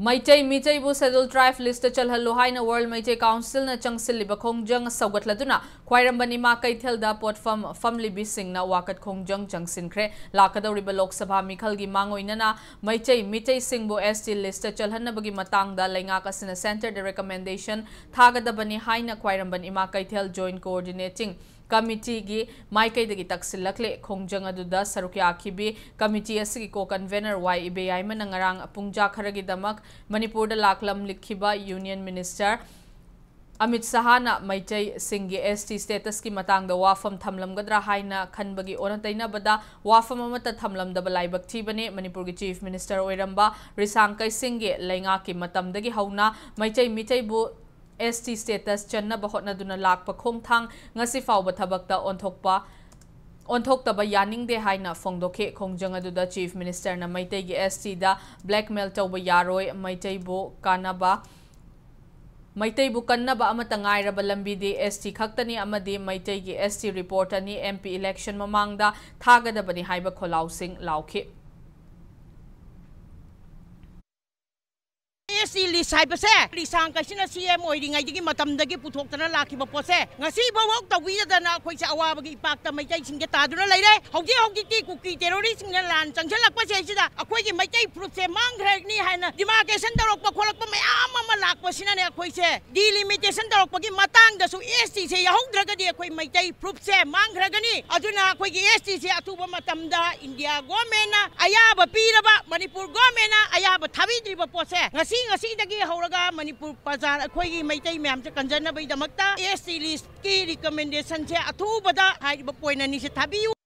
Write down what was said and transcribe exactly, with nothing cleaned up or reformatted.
Meitei ꯃꯤꯇꯩꯕꯨ Scheduled Tribe list ꯆꯜꯍꯜꯂꯨ ꯍꯥꯏꯅ World Meitei Council ꯅ ꯆꯪꯁꯤꯜꯂꯤꯕ ꯈꯣꯡꯖꯪ ꯁꯧꯒꯠꯂꯗꯨꯅ ꯈ꯭ꯋꯥꯏꯔꯝꯕꯟ ꯏꯃꯥ ꯀꯩꯊꯦꯜꯗ ꯄꯣꯠꯐꯝ ꯐꯝꯂꯤꯕꯤꯁꯤꯡꯅ ꯋꯥꯀꯠ ꯈꯣꯡꯖꯪ ꯆꯪꯁꯤꯟꯈ꯭ꯔꯦ꯫ ꯂꯥꯛꯀꯗꯧꯔꯤꯕ ꯂꯣꯛ ꯁꯚꯥ ꯃꯤꯈꯜꯒꯤ ꯃꯥꯡꯑꯣꯏꯅꯅ ꯃꯩꯇꯩ ꯃꯤꯇꯩꯁꯤꯡꯕꯨ S T list ꯆꯜꯍꯟꯅꯕꯒꯤ ꯃꯇꯥꯡꯗ ꯂꯩꯉꯥꯛ ꯑꯁꯤꯅ Centre ꯗ recommendation ꯊꯥꯒꯗꯕꯅꯤ ꯍꯥꯏꯅ ꯈ꯭ꯋꯥꯏꯔꯝꯕꯟ ꯏꯃꯥ ꯀꯩꯊꯦꯜ Joint Coordinating Committee ꯒꯤ ꯃꯥꯏꯀꯩꯗꯒꯤ ꯇꯛꯁꯤꯜꯂꯛꯂꯦ꯫ ꯈꯣꯡꯖꯪ ꯑꯗꯨꯗ ꯁꯔꯨꯛ ꯌꯥꯈꯤꯕꯤ committee ꯑꯁꯤꯒꯤ co-convenor ꯋꯥꯏ ꯏꯕꯦꯌꯥꯏꯃꯅ ꯉꯔꯥꯡ ꯄꯨꯡꯖꯥ ꯈꯔꯒꯤꯗꯃꯛ ꯃꯅꯤꯄꯨꯔꯗ ꯂꯥꯛꯂꯝꯂꯛꯈꯤꯕ Union Minister ꯑꯃꯤꯠ ꯁꯍꯥꯅ ꯃꯩꯇꯩꯁꯤꯡꯒꯤ S T status ꯀꯤ ꯃꯇꯥꯡꯗ ꯋꯥꯐꯝ ꯊꯝꯂꯝꯒꯗ꯭ꯔꯥ ꯍꯥꯏꯅ ꯈꯟꯕꯒꯤ ꯑꯣꯟꯅ ꯇꯩꯅꯕꯗ ꯋꯥꯐꯝ ꯑꯃꯠꯇ ꯊꯝꯂꯝꯗꯕ ꯂꯥꯏꯕꯛ ꯊꯤꯕꯅꯤ꯫ ꯃꯅꯤꯄꯨꯔꯒꯤ Chief Minister ꯑꯣꯏꯔꯝꯕ ꯔꯤꯁꯥꯡ ꯀꯩꯁꯤꯡꯒꯤ ꯂꯩꯉꯥꯛꯀꯤ ꯃꯇꯝꯗꯒꯤ ꯍꯧꯅ ꯃꯩꯇꯩ ꯃꯤꯇꯩꯕꯨ S T status ꯆꯟꯅꯕ ꯍꯣꯠꯅꯗꯨꯅ ꯂꯥꯛꯄ ꯈꯣꯡꯊꯥꯡ ꯉꯁꯤ ꯐꯥꯎꯕ ꯊꯕꯛꯇ ꯑꯣꯟꯊꯣꯛꯄ ꯑꯣꯟꯊꯣꯛꯇꯕ ꯌꯥꯅꯤꯡꯗꯦ ꯍꯥꯏꯅ ꯐꯣꯡꯗꯣꯛꯈꯤ꯫ ꯈꯣꯡꯖꯪ ꯑꯗꯨꯗ Chief Minister ꯅ ꯃꯩꯇꯩꯒꯤ S T ꯗ blackmail ꯇꯧꯕ ꯌꯥꯔꯣꯏ, ꯃꯩꯇꯩꯕꯨ ꯀꯥꯟꯅꯕ ꯃꯩꯇꯩꯕꯨ ꯀꯟꯅꯕ ꯑꯃꯠꯇ ꯉꯥꯏꯔꯕ ꯂꯝꯕꯤꯗꯤ S T ꯈꯛꯇꯅꯤ ꯑꯃꯗꯤ ꯃꯩꯇꯩꯒꯤ S T report ꯑꯅꯤ M P election ꯃꯃꯥꯡꯗ ꯊꯥꯒꯗꯕꯅꯤ ꯍꯥꯏꯕ ꯈꯣꯜꯂꯥꯎꯁꯤꯡ ꯂꯥꯎꯈꯤ꯫ S T list ꯍꯥꯏꯕꯁꯦ ꯔꯤꯁꯥꯡ ꯀꯩꯁꯤꯅ C M ꯑꯣꯏꯔꯤꯉꯩꯗꯒꯤ ꯃꯇꯝꯗꯒꯤ ꯄꯨꯊꯣꯛꯇꯅ ꯂꯥꯛꯈꯤꯕ ꯄꯣꯠꯁꯦ ꯉꯁꯤ ꯐꯥꯎꯕ ꯇꯧꯕꯤꯗꯗꯅ ꯑꯩꯈꯣꯏꯁꯦ ꯑꯋꯥꯕꯒꯤ ꯏꯄꯥꯛꯇ ꯃꯩꯇꯩꯁꯤꯡꯁꯦ ꯇꯥꯗꯨꯅ ꯂꯩꯔꯦ꯫ ꯍꯧꯖꯤꯛ ꯍꯧꯖꯤꯛꯇꯤ ꯀꯨꯀꯤ terrorist ꯁꯤꯡꯅ ꯂꯥꯟ ꯆꯪꯁꯤꯜꯂꯛꯄꯁꯦ ꯁꯤꯗ ꯑꯩꯈꯣꯏꯒꯤ ꯃꯩꯇꯩ ꯐꯨꯔꯨꯞꯁꯦ ꯃꯥꯡꯈ꯭ꯔꯅꯤ ꯍꯥꯏꯅ demarcation ꯇꯧꯔꯛꯄ ꯈꯣꯠꯂꯛꯄ ꯃꯌꯥꯝ ꯑꯃ ꯂꯥꯛꯄꯁꯤꯅꯅꯦ ꯑꯩꯈꯣꯏꯁꯦ delimitation ꯇꯧꯔꯛꯄꯒꯤ ꯃꯇꯥꯡꯗꯁꯨ S T ꯁꯦ ꯌꯥꯎꯍꯧꯗ꯭ꯔꯒꯗꯤ ꯑꯩꯈꯣꯏ ꯃꯩꯇꯩ ꯐꯨꯔꯨꯞꯁꯦ ꯃꯥꯡꯈ꯭ꯔꯒꯅꯤ꯫ ꯑꯗꯨꯅ ꯑꯩꯈꯣꯏꯒꯤ S T ꯁꯦ ꯑꯊꯨꯕ ꯃꯇꯝꯗ India government ꯅ ꯑꯌꯥꯕ ꯄꯤꯔꯕ, ꯃꯅꯤꯄꯨꯔ government ꯅ ꯑꯌꯥꯕ ꯊꯥꯕꯤꯗ꯭ꯔꯤꯕ ꯄꯣꯠꯁꯦ ꯉꯁꯤ ꯉꯁꯤꯗꯒꯤ ꯍꯧꯔꯒ ꯃꯅꯤꯄꯨꯔ ꯄ꯭ꯔꯖꯥ ꯑꯩꯈꯣꯏꯒꯤ ꯃꯩꯇꯩ ꯃꯌꯥꯝꯁꯦ ꯀꯟꯖꯅꯕꯒꯤꯗꯃꯛꯇ S T list ꯀꯤ recommendation ꯁꯦ ꯑꯊꯨꯕꯗ ꯍꯥꯏꯔꯤꯕ point ꯑꯅꯤꯁꯦ ꯊꯥꯕꯤꯌꯨ꯫